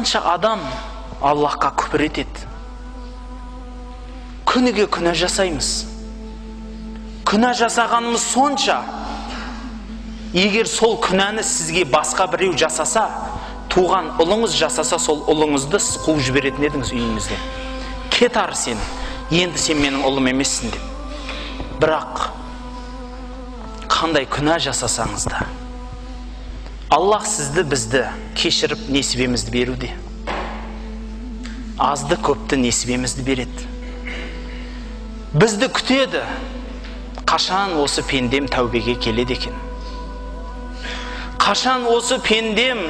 Қанша адам Аллахқа күпір етеді. Күніге күнә жасаймыз. Күнә жасағанымыз сонша, егер сол күнәні сізге басқа біреу жасаса, туған ұлыңыз жасаса, сол ұлыңызды сіз қуып жіберетін едіңіз үйіңізден. Кет ары сен, енді сен менің ұлым емессің деп. Бірақ қандай күнә жасасаңыз да, Аллах сізді, бізді кешіріп несібемізді беруде. Азды көпті несібемізді береді. Бізді күтеді. Қашан осы пендем тәубеге келеді екен? Қашан осы пендем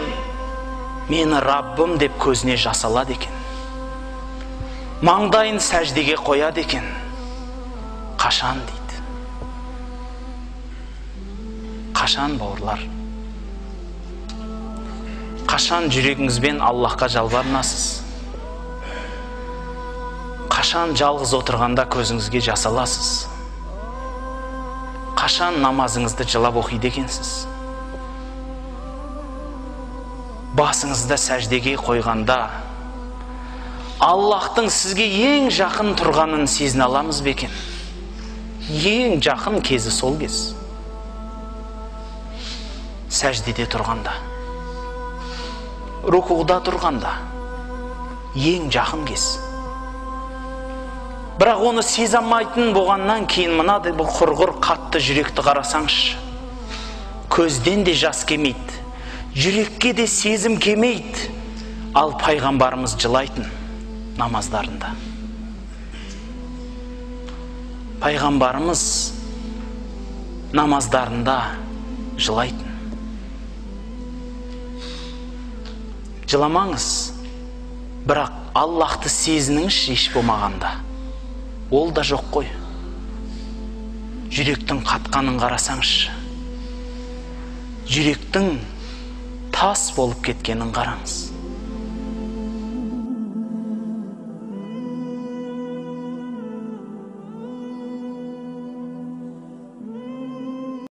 мені Раббым деп көзіне жасалады екен? Маңдайын сәждеге қояды екен? Қашан дейді. Қашан, бауырлар? Қашан жүрегіңізбен Аллахқа жалбарынасыз? Қашан жалғыз отырғанда көзіңізге жасаласыз? Қашан намазыңызды жылап оқиды екенсіз? Басыңызды сәждеге қойғанда Аллахтың сізге ең жақын тұрғанын сезіне аламыз ба екен? Ең жақын кезі сол кез. Сәждеде тұрғанда, рукуғда тұрғанда ең жақын кез. Бірақ оны сезе алмайтын болғаннан кейін мынадай бұл құрғыр қатты жүректі қарасаңшы, көзден де жас келмейді, жүрекке де сезім келмейді. Ал пайғамбарымыз жылайтын намаздарында. Пайғамбарымыз намаздарында жылайтын. Жыламаңыз, бірақ Аллахты сезініңізші еш болмағанда. Ол да жоқ қой. Жүректің қатқанын қарасаңызшы. Жүректің тас болып кеткенін қараңыз.